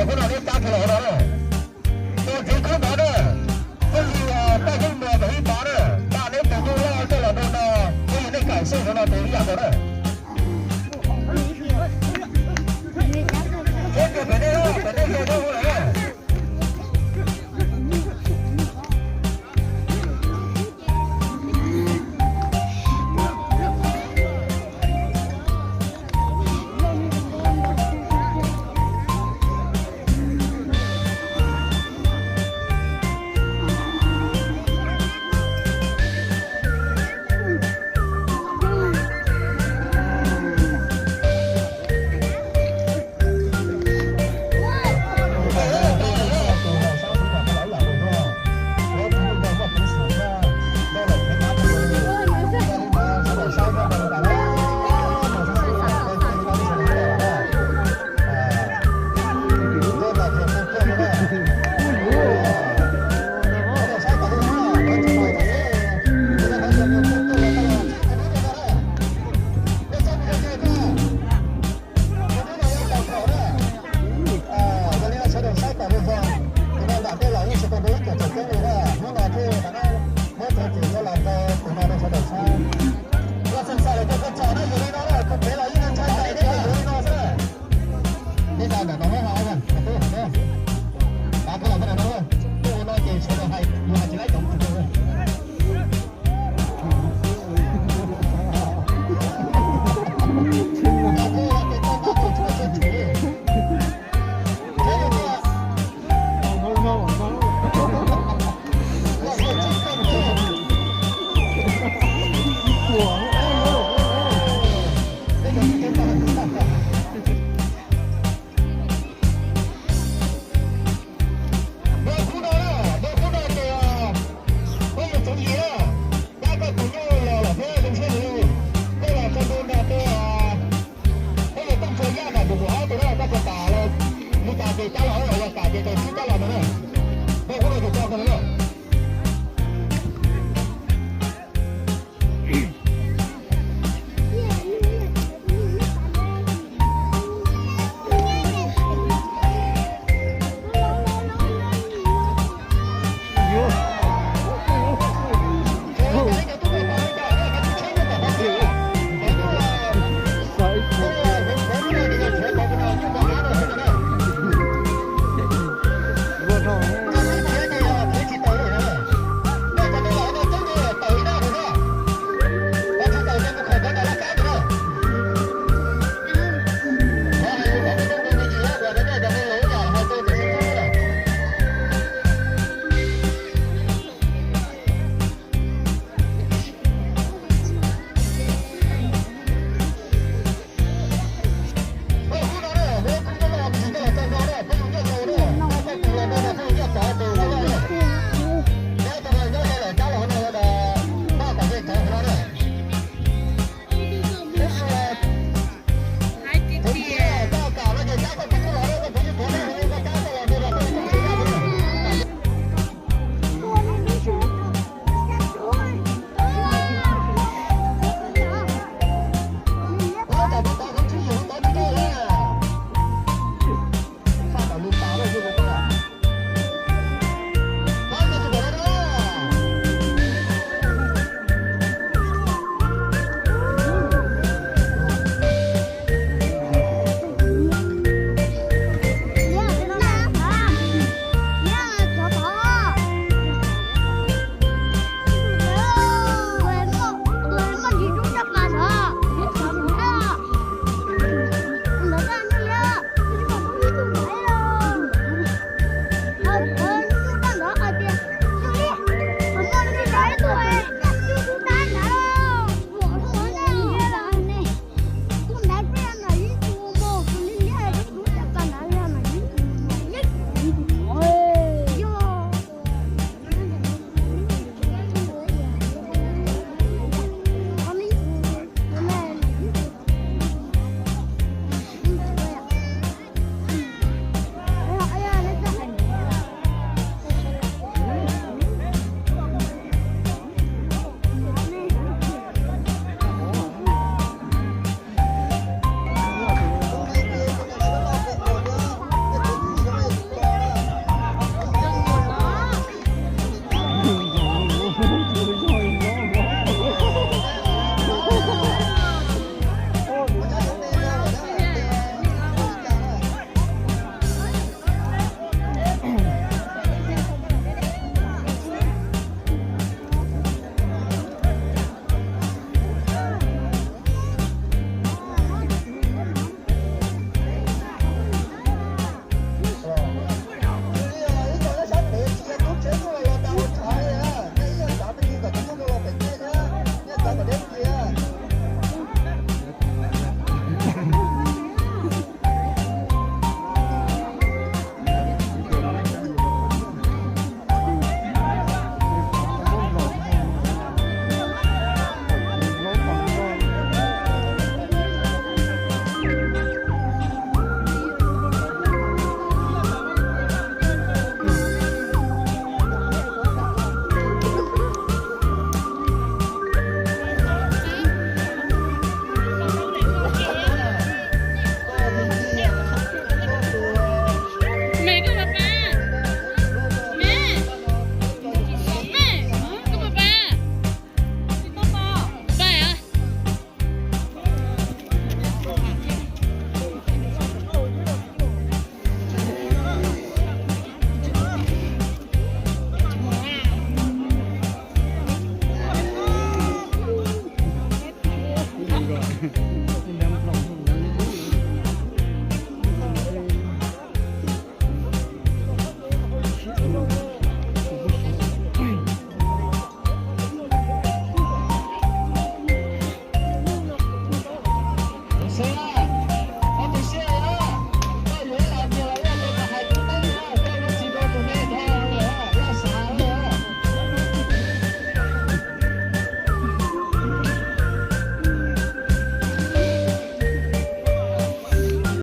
Hnub no neb cab kiag los no na, tus tsev khawb ntawd na, phooj ywg Paj Yeeb Muas Nraug Ib Pov na, npaj neb tus nyuj loj coj los rau no, phooj ywg nej kam xyuas rau no tus ib yam nkaus na. Pem nej, pem nej, pem nej. Yog li no sawv daws saib kom zoo zoo, tus no nram tej los yeej tsis tau nrau ib cum tseem ceeb li na, hnub no thiaj muab txog ces coj los rau tus no rau sawv daws saib. Yog txhua txhua lawm ces koj tsom na, yuav li no na, kuv kev los yeej ntshai ntshai thiab, yuav li no xwb. Neb nqa ntawm no muab ho, kuv twb hais, tav koj los thaj no na, tuaj ua no ces sawv daws hais, yus hais tsis laib cov mus tsis tau. Npaj khub no, npaj khub no ces peb yuav txoov yim na, pab koj tus nyuj los lawm thiab zoo siab heev li, koj los tso ntu nrog tej, peb yuav tooj tsua yaj nram tus tus ob tus na, koj tso kam los, li cas ces cab los, yog kam ces tus sib cab los ntawd na. Npaj khub no ces tso koj tus na. Xav